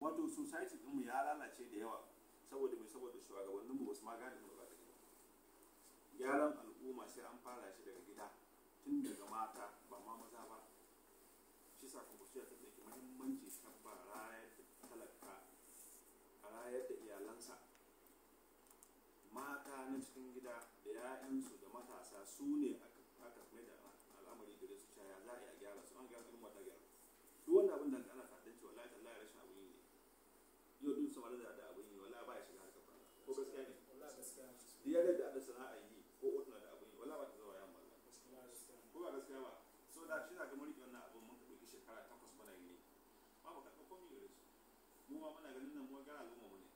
Wato society ɗinmu ya lalace da yawa saboda mai, saboda shugabanninmu ba su ma gane mu ba ta gaba. Gyaran al'umma sai an fara shi daga gida, tun daga mata ba ma maza ba. Shi sa Kwankwasiyya ta ɗauki muhimmanci ta ba rayar da talaka, a rayar da iyalansa. Mata na cikin gida da 'ya'yansu da matasa su ne aka mai da al'amari gare su, cewa za a yi a gyara su, an gyara al'umma ta gyara. Duk wannan abin da ana ta'addanci, wallahi tallahi rashin abin yi ne. Yau duk samar da abin yi, wallahi ba ya shiga harkar banza. Ko gaskiya ne? Wallahi gaskiya. Duk ya da da sana'a yi ko otuna da abin yi, wallahi ba ta zuwa yamma wallahi. Gaskiya. Ko ba gaskiya ba? So da shi za ka mun riƙe wannan abin, mun ɗauki shekara 8 muna yi ne, ba mu karɓi komai gare su. Mu ma muna ganin nan mu gara al'umma mu ne.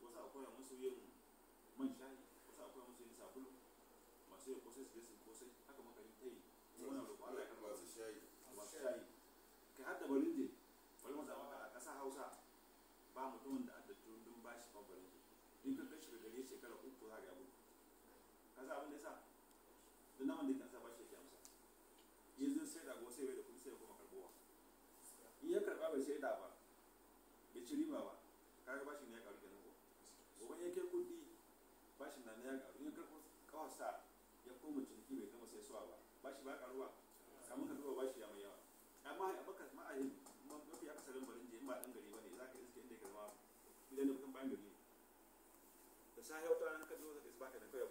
Wasu a koya musu yin man shayi, wasu a koya musu yin sabulu, masu yin kosai su je su yi kosai. Haka muka yi ta yi. Muna roƙo Allah ya karɓa. Masu shayi. Masu shayi, kai har da barinje. Bari mu zama a ƙasa Hausa ba mutumin da adda tundun bashi ban barinje. In ka kai shi ga gari shekara 3, za ka ga gudu. Ka san abin da yasa? Da naman da yake ansa bashi yake amsa. Yanzu sai da gobe sai bai da kuɗi, sai ya koma karɓowa. In ya karɓa bai sai da ba, bai ci riba ba, kaga bashi ne ya karu kenan. Ko gobe in ya kai kuɗi, bashin na ya karu. In ya karɓo kawarsa ya koma ciniki, bai gama sai suwa ba, bashi ba karuwa. Kamun ka duba, bashi ya mai yawa. Amma a baka ma a mafi akasarin barin je, in ba ɗan gari ba ne, za ka iske inda ya zama gidan da kusan bayan gari ne. Da safe wata ranar ka zo, ka baka da kawai.